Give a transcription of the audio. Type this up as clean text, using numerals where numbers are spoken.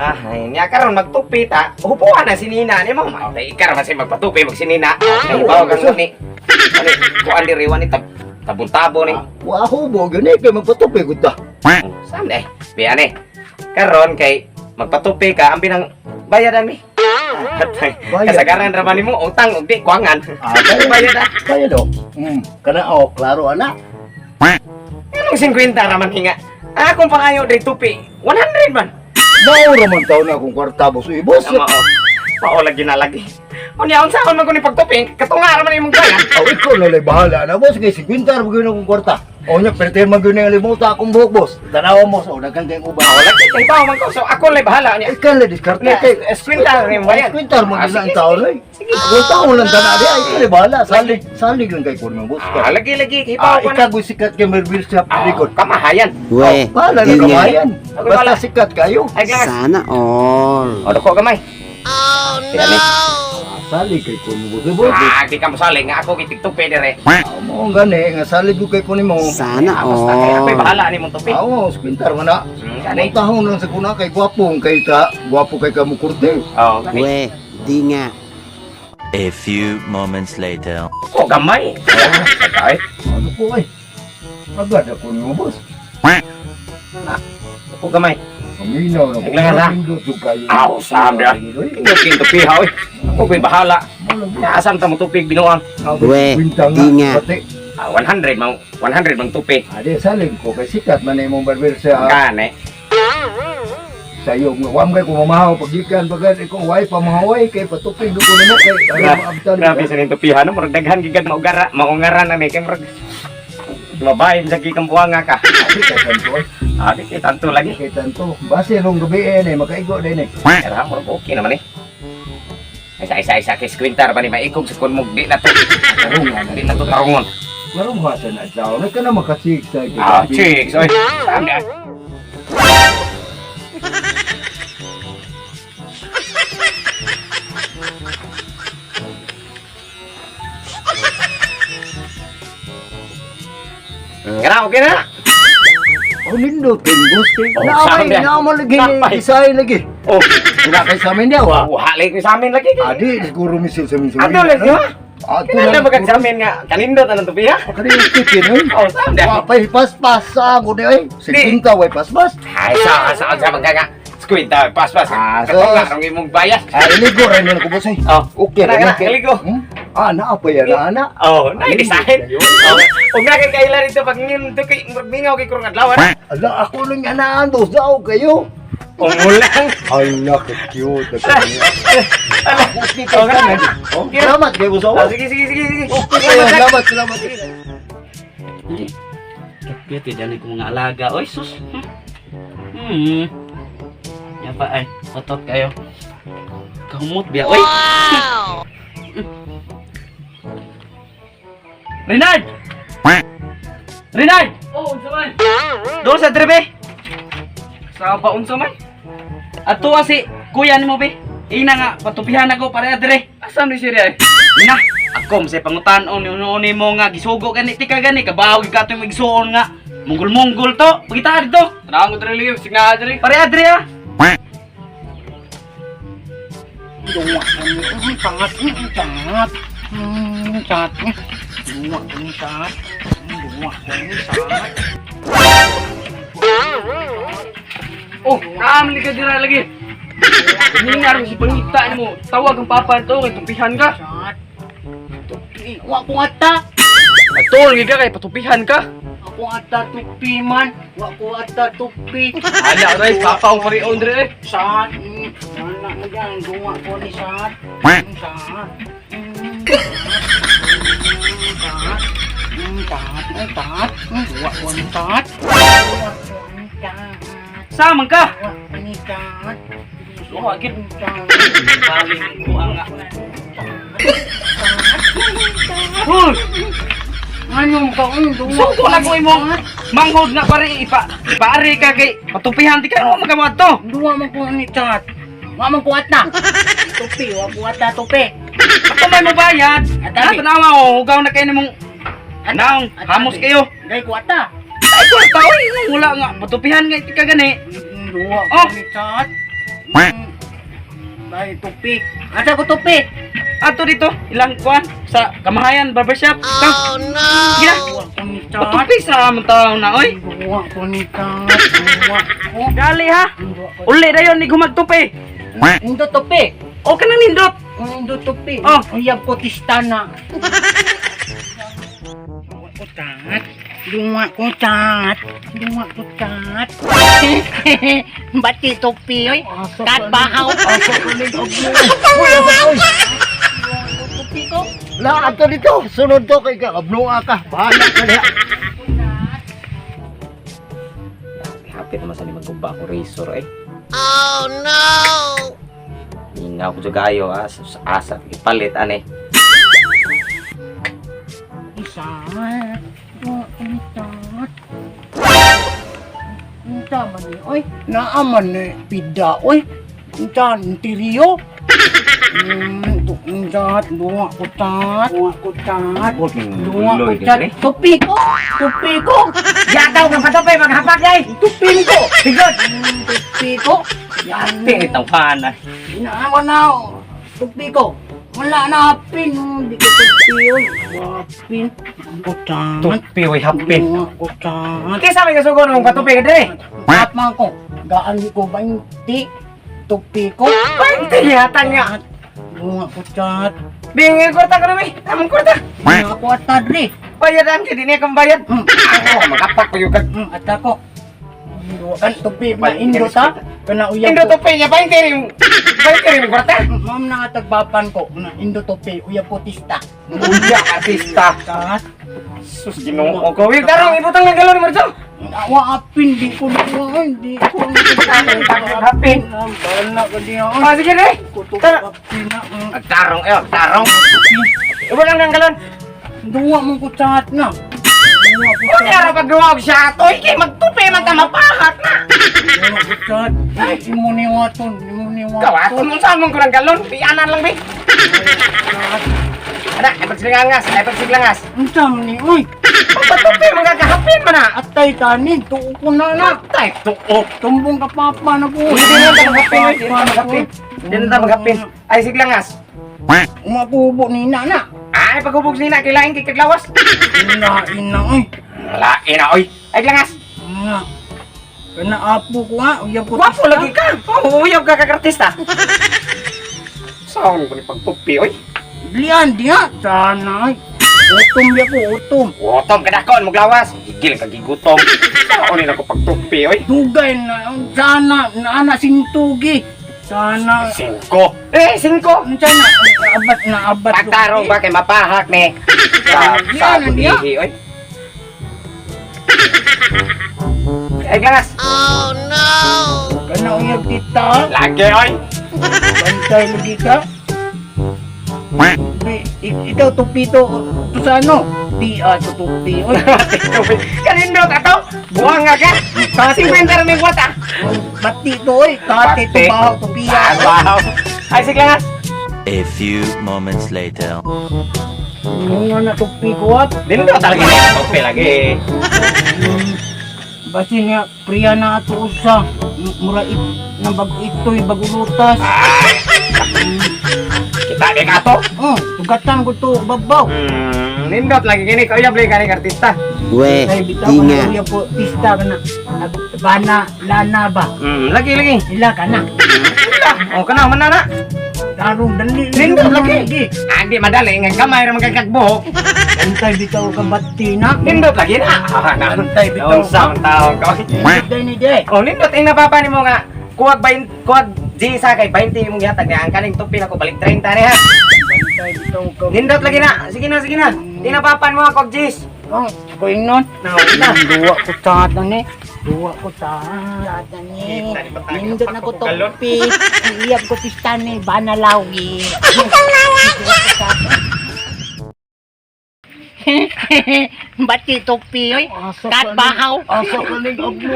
Ah, ay, nya karon magtupi ta. Hupuan na si Nina nimo. Matay ka ra man say magpatupi mag si Nina. Ay, bawo kang ni. Ani kuan diri wa ni tabon-tabo ni. Wa hubo gyud eh kay magpatupi gud ta. Saan eh? Biyan eh. Karon kay magpatupi ka ambi nang bayadan mi. Bayad. Kasagaran ra man nimo utang ug di kuangan. Ah, bayad. Bayad ah. Bayad oh. Kana oh, klaro ana. Anong 50 ra man hinga? Ah, kung pangayo diri tupi, 100 man. Mao ra man taon na akong kwarta boss. Eh, boss. Tama oh. Mao lagi na lagi. Unya unsa man ko ni pagtupi, katunga ra man imong kuangan. Aw, ikaw na lay bahala na boss kay 50 ra gyud akong kwarta. O nya perti man gyud ang limuta akong buhok boss. Tanawa mo so daghan kay uban. Mao lagi kay bawo man ko. So ako lay bahala niya. Ikaw lang diskarte Nya, kay 50 ra imong bayad. 50 mo Ah, gyud ang sige, taon oy. Sige. Kung taon lang tana di ay ikaw lay bahala. Salig salig lang kay kuno boss. Ah, lagi lagi kay Ah, bawo ka na. ikaw gyud sikat kay Merville sa Ah, likod. kamahayan. Weh, Bahala na di nga. kamayan. Ako Basta bahala. sikat kayo. Ay, glass. Sana all. O, dako gamay. Oh, no! Salig kay kuno boss. Eh, boss. Ah, di ka mosalig nga ako gitigtupi dire. Ah, mo gani nga salig ko kay kuno mo. Sana Ah, basta kay ako'y all. bahala ni mong tupi. Ah, oo, 50 man na. Gani. Ang tahong lang sa kuna kay gwapong kay ta, gwapo kay kamo kurte. Oh, gani. Weh, di nga. A few moments later. Oh, gamay. Ah, ay. Ano ko ay? Agad ako nimo boss. Ako gamay. Paminaw na ko. Naglangan, ha? Pindot jud kayo. Aw, sam dia. Pindot king tupi ha, oy. Ako ko'y bahala. Naasam ta mo tupi binuang. Weh, di nga. Ah, 100 mang 100 mang tupi. Ade salig ko kay sikat man imong barber sa Gani. sa iyo. Wa man kay kumamahaw pagikan bagan ikaw way pamahaway kay patupig ko nimo kay para maabtan. Grabe sa ning tupihan no, murag daghan gigad maugara, maungara na ni kay murag mabahin sa gikang buwanga ka. Ade kay tanto. Ay. Ah, di kay tanto lagi. Kay tanto. Base rong gabi eh ni makaigo din eh. Pero murag okay naman eh. Isa isa isa kay squintar pa ni maikog sa kun di na to. Tarungan. Di na to tarungon. Klaro mo sa na adlaw na kana makasig sa Ah, chicks, oy. Sam dia. Kana okay na. Oh, nindot kay boss kay. Oh, Naamay, sabi. naamay lagi Napay. design lagi. Oh, Wala kay sa amin diya, wa. wala ko sa amin lagi. Adi, siguro misil sa amin sa Ato lagi ha. Ato Kinala magag sa amin nga kanindot anong tupi ha. Kani tikin oy. Oh, sam dia. Wa pay paspas sa ako ni oy. Sigpinta way paspas. Ay, sa sa sa mga nga. Squinta, pas pas. Ah, Katunga sus. rong imong bayas. Ah, iligo ra ni ko boss ay. Oh, Okay Kana, ra kana, ni. iligo. Ah, naa pa yan ana. Oh, na design. Oh, ug na kay kaila dito pag ngin to kay murag mingaw kay kurang adlaw. ah. Ala ako lang anaan boss daw kayo. Umulang. Ala ka cute Ala. Oh, kana. Oh, salamat kay boss. Oh, sige sige sige sige. Okay, salamat, salamat. Cute dyan ko mga alaga. Oy, sus. Yan pa ay, otot kayo. Kahumot biya. Oy. Wow! Renard! Renard! Oh, unsa man? Doon sa drebe. Sa ba unsa man? Ato si kuya nimo be. Ina nga patupihan ako para adre. Asa ni siya ay? Ina, ako sa pangutan-on ni mo nga gisugo gani tika gani kabaw gyud ka ato igsuon nga. Munggol-munggol to. Pagita dito. Tanawon ko diri live, signa diri. Pare adre ah. Oh, naam ka dira lagi. Ningar si pangita nimo. Tawag ang papa nito kay tupihan ka. Wa ko ata. Atol gid ka kay patupihan ka. Ako ata tupi man. Wa ko ata tupi. Ala ray, papa ang parion diri eh. Saan? Anak mo dyan. Duwa ko ni saan. Saan? Taat. Taat. Duwa ko ni taat. Duwa ko ni taat. Samang ka. Duwa ko ni taat. Duwa gid. Taat. Baling ko ang Hoy! Anong kaon? Duwa Suko lang ko imong manghod nga pare ipa ipaari ka kay patupihan di ka mo magamad to. Duwa man ko ni taat. Wa man ko ata. Tupi, wa ko ata tupi. Ato may mo bayad. Atabi. Na tanawa oh, hugaw na kayo nimong naong hamos kayo. Dahil ko ata. Ay kwarta oy, wala nga patupihan nga ka gani. Duwa Oh. ko ni taat. Ay, tupi. Asa ko tupi? Ato dito, ilang kuan sa Kamahayan Barbershop. Oh no. Gina. Duwa ko ni tat. Patupi sa among tao na oy. Duwa ko ni tat. Duwa ko. Dali ha. Uli dayon ni gumagtupi. Indo tupi. O kanang nindot. Indo tupi. Oh. Uyab ko tistana. Duwa ko tat. Duwa ko tat. Duwa ko tat. Bati tupi oy. Tat bahaw. Asa ka ning abno? Uy, asa ka, oy? Tupi ko. La, ato dito. Sunod to kay ka. Abnoa ka. Bahala ka diha. Hapit naman sa ni magguba ko razor eh. Oh no. Hinga ko jud kayo ah, sa asa ipalit ani. Isa. Duwa ko ni tat. Unta man ni oy. Naa man ni pida oy. Unta interior. Unta duwa ko tat. Duwa ko tat. Duwa ko tat. Tupi ko. Tupi ko. Yataw kang patupi maghapak day. Tupin ko. Bigot. Tupi ko. Yan. Pinit ang pana. Inaawa na. Tupi ko. Wala na hapin. Hindi ko tupi oy. Hapin. Ko tat. Tupi oy hapin. Duwa ko tat. Kaysa may kasugo nung patupi ka dire. Tama ko. Gaan ko 20. Tupi ko. 20 yata niya. Bunga ko chat. Bingin kwarta ka nami. Among kwarta. Bunga ko atadri. Bayaran kay dinhi akong bayad. Ako maghapak ko yung kag. Ata ko. Kan tupi na indo ta. Kana uyab Indo ko. tupi niya 20 rin. 20 rin kwarta. Ma'am na tagbapan ko. Na indo tupi. Uyab ko tista. Uya artista. Tat. Sus Ginoo ko. Wait, tarong ibutang ng galon mo dito. Awa apin di ko na di ko. Hapin. Bala ka diya. Ah, sige re. Kuto Tara. apin na. Tarong eh, tarong. Ibutang ng galon. Duwa mo ko chat na. Duwa ko Unya chat. ra pag duwa og siya toy kay magtupi man ta mapahak na. Duwa ko chat. Ay, imo ni waton, imo ni waton. Kawaton mo sa among kurang galon, pianan lang be. Ana, ay pagsilangas, ay pagsiglangas. Unsa man ni oy? Pagpatupi man ka kahapin man na. Atay tanin, tuo ko na na. Tay tuok. Tumbong ka papa na po. Hindi na ta maghapin, oy. Hindi na ta maghapin. Hindi na ta maghapin. Ay siglangas. Umakubo ni ina na. Ay paghubog nina kay lain kay kaglawas. Ina, ina, oy. Lain na oy. Ay glangas. Nga. Kana apo ko ha, uyab ko. Gwapo lagi ka. Oh, uyab ka kakartista. Saan ko ni pagtupi oy? Blian diha, sana ay. Utom ya ko, utom. Gutom ka dakon moglawas. Gigil ka gigutom. Saan ni nako pagtupi oy? Dugay na, sana, naana sintugi. Sana, Singko. Eh, singko. unsa na, abat na abat. Pagtarong ba kay mapahak ni? Sa sa Yan, yan. kudihi oy. Ay glangas. Kana uyab tita. Lagi oy. Bantay lagi ka. Ikaw tupi to, to sa ano? Di ah, to tupi. Oy, Kanindot ato. Buwang nga ka. 50 ra may kwarta. bati to oy, tate to Bati. bahaw tupiya. Wow. Ay siglangas. A few moments later. Nga na tupi ko at. Dindot talaga ni. Tupi lagi. Basin nga, priya na ato usa. Mura it, nang bago ito'y bago lutas. Kita di ka to. Oh, tugatan ko to, babaw. Nindot lagi kini kau beli kani artista. We, Ay, bitaw ko na dinga. uya po, tista ka na. Bana, lana ba? Lagi lagi. Ila ka na. Oh, kana man na. Tarong dali. Nindot lagi. Andi madali nga gamay ra magkagbuhok. Antay bitaw ka bati na. Nindot lagi na. Ah, na. Antay bitaw Unsa man taon ka. Nindot ni de. Oh, nindot ing napapa nimo nga kuwag 20 kuwag G sa kay 20 imong gihatag niya ang kaning tupi nako balik 30 ni ha. Antay bitaw ka. Nindot lagi na. Sige na, sige na. Tinapapan mo ako G's. Oh, ko ingnon. Na, na. Duwa ko sa ni. Duwa ko sa ni. Nindot na ko topi. Iyap ko tista ni bana lawgi. Bati topi oy. Asa Kat ka ning- bahaw. Asa ka ning abno?